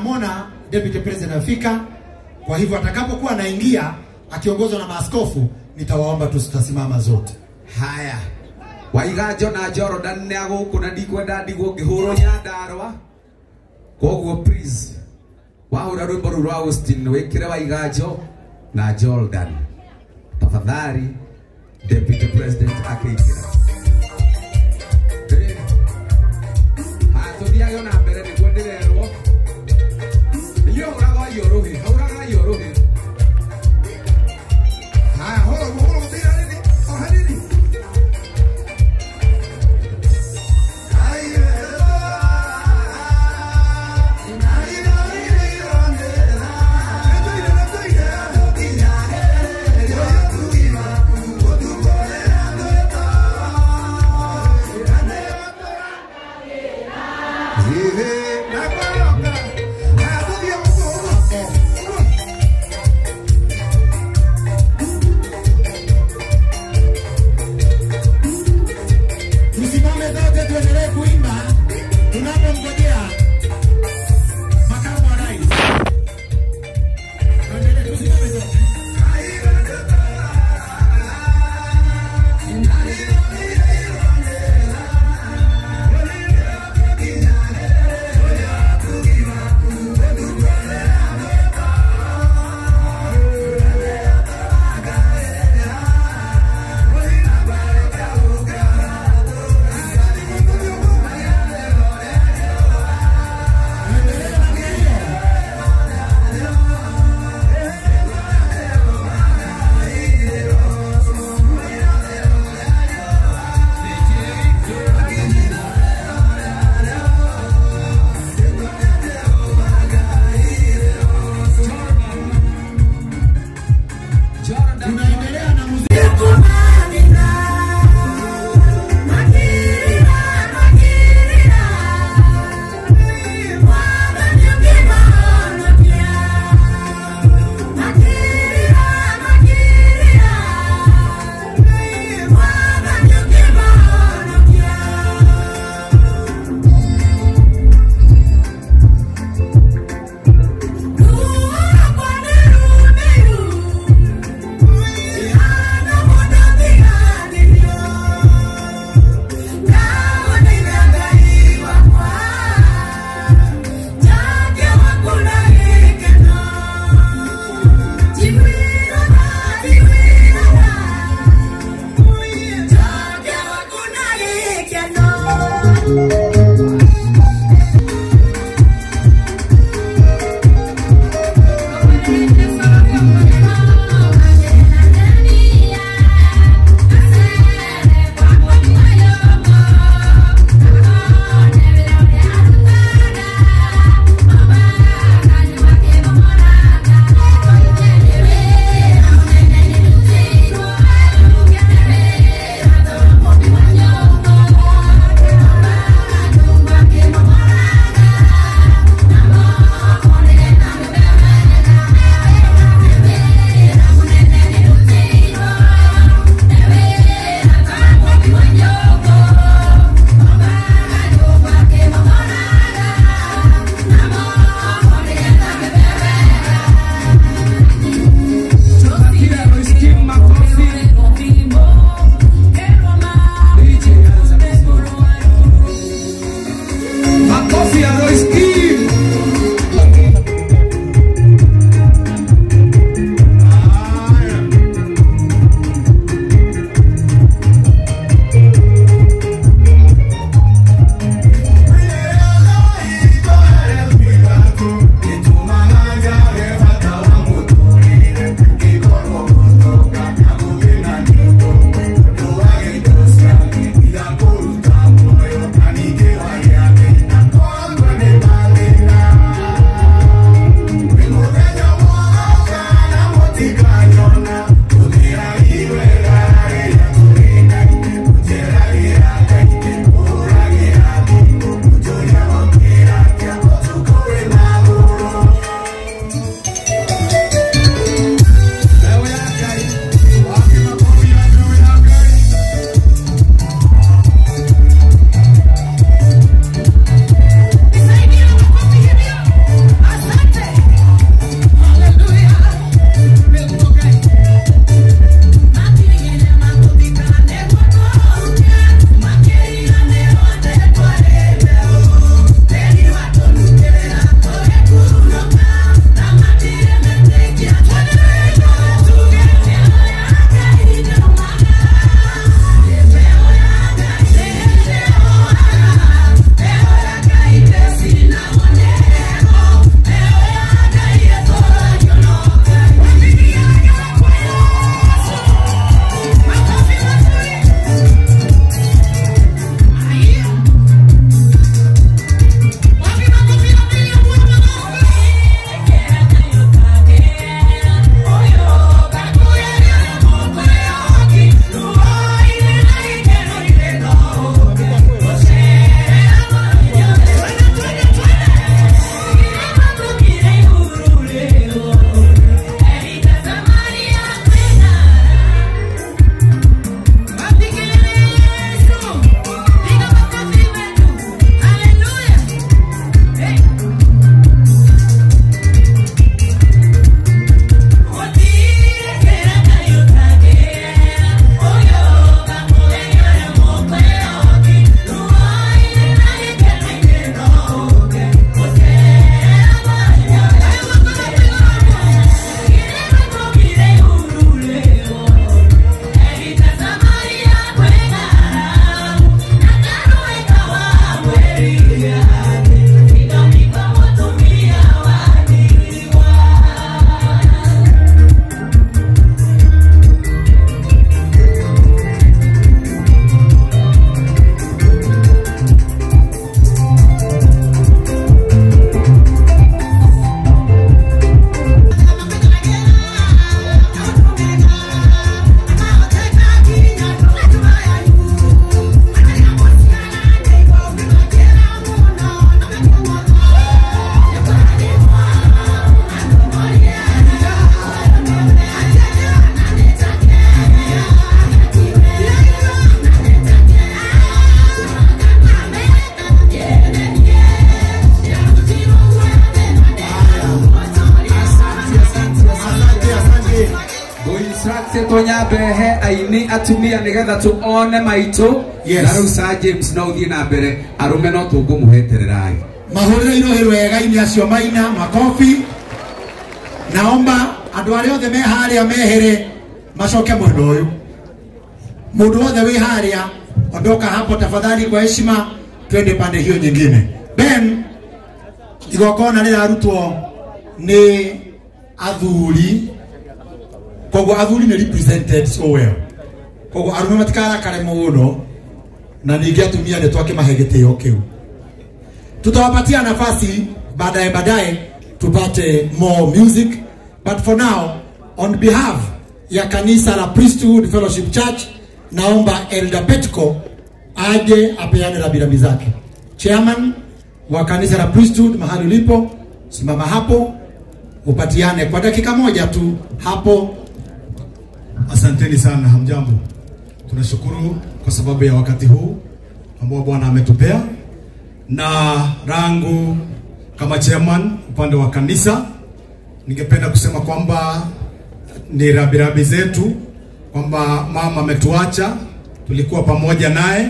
Ninamwona Deputy President afika, kwa hivyo atakapokuwa anaingia akiongozwa na maaskofu, nitawaomba tutasimama zote. Haya, Waiganjo na Jordan nĩ agũkũ na ndikwenda ndigwo ngĩhũrwo Nyandarũa, koguo please wahũra rwĩmbo rũu rwa Austin wĩkĩre Waiganjo na Jordan tafadhali. Deputy President akĩingĩra. Haya, tũthiage na mbere nĩguo ndĩrerwo. Inyuĩ hũragai ũrũhĩ, hũragai ũrũhĩ. Haya, hũra hũra mũbira nini, o hanini. Tusimame zote tuendelee kuimba tunapomngojea makamu wa rais. Tuendelee, tusimame zote. Tuendelee na hiyo. Jordan. Tunaendelea na muziki. Thank you. Njĩtĩtwo nyambe he aini atumia nĩgetha tuone maitũ. Yes. Na rĩu Sir James no ũthiĩ na mbere, arũme no tũngũmũhetererai. Mahũrĩre irohe rwega ini acio maina makofi. Naomba andũ arĩa othe me harĩa mehere macoke mwena ũyũ. Mũndũ wothe wĩ harĩa ondoka hapo tafadhali, kwa heshima twende pande hiyo nyingine. Ben, igongona rĩrarutwo nĩ athuri, koguo athuri nĩ represented so well, koguo arũme matikarakare mũno, na ningĩ atumia nĩ twakĩmahe gĩtĩo kĩu. Tutawapatia nafasi baadaye baadaye tupate more music, but for now, on behalf ya kanisa la Priesthood Fellowship Church, naomba Elder Petko aje apeane rambirambi zake. Chairman wa kanisa la Priesthood, mahali ulipo, simama hapo upatiane kwa dakika moja tu hapo. Asanteni sana, hamjambo. Tunashukuru kwa sababu ya wakati huu ambao Bwana ametupea, na rangu kama chairman upande wa kanisa, ningependa kusema kwamba ni rambirambi zetu kwamba mama ametuacha. Tulikuwa pamoja naye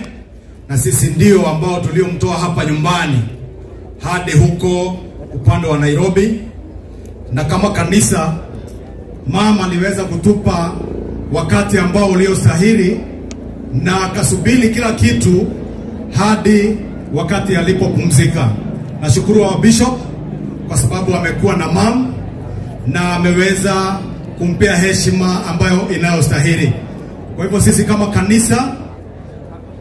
na sisi ndio ambao tuliomtoa hapa nyumbani hadi huko upande wa Nairobi, na kama kanisa mama aliweza kutupa wakati ambao uliostahili na akasubiri kila kitu hadi wakati alipopumzika. Nashukuru wa bishop kwa sababu amekuwa na mam na ameweza kumpea heshima ambayo inayostahili. Kwa hivyo sisi kama kanisa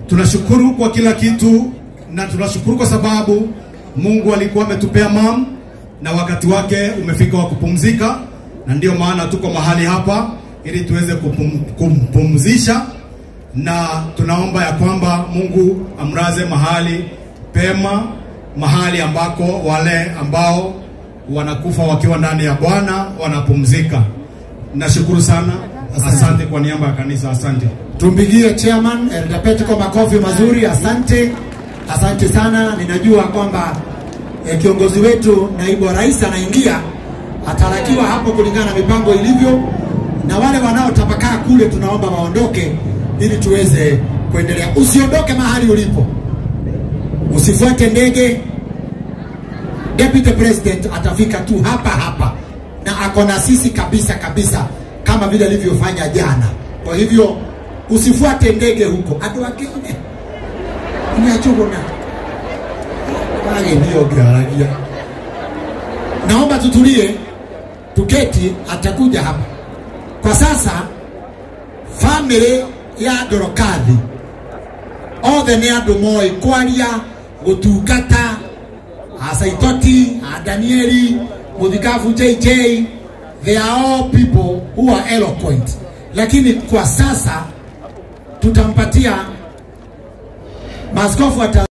tunashukuru kwa kila kitu, na tunashukuru kwa sababu Mungu alikuwa ametupea mam na wakati wake umefika wa kupumzika, na ndio maana tuko mahali hapa ili tuweze kumpumzisha, na tunaomba ya kwamba Mungu amraze mahali pema, mahali ambako wale ambao wanakufa wakiwa ndani ya Bwana wanapumzika. Nashukuru sana, asante kwa niaba ya kanisa, asante. Tumpigie chairman Elder Petko makofi mazuri. Asante, asante sana. Ninajua kwamba kiongozi wetu naibu wa rais anaingia, atarakiwa hapo kulingana na mipango ilivyo, na wale wanaotapakaa kule tunaomba waondoke ili tuweze kuendelea. Usiondoke mahali ulipo, usifuate ndege. Deputy President atafika tu hapa hapa na ako na sisi kabisa kabisa, kama vile alivyofanya jana. Kwa hivyo usifuate ndege huko, andu akene niachuguna wale ndio garagia. Naomba tutulie, tuketi, atakuja hapa. Kwa sasa family ya Dorokathi othe nĩ andũ moĩ kwaria, gũtungata, Asaitoti, a Danieli, Muthikabu JJ, they are all people who are eloquent. Lakini kwa sasa tutampatia maaskofu.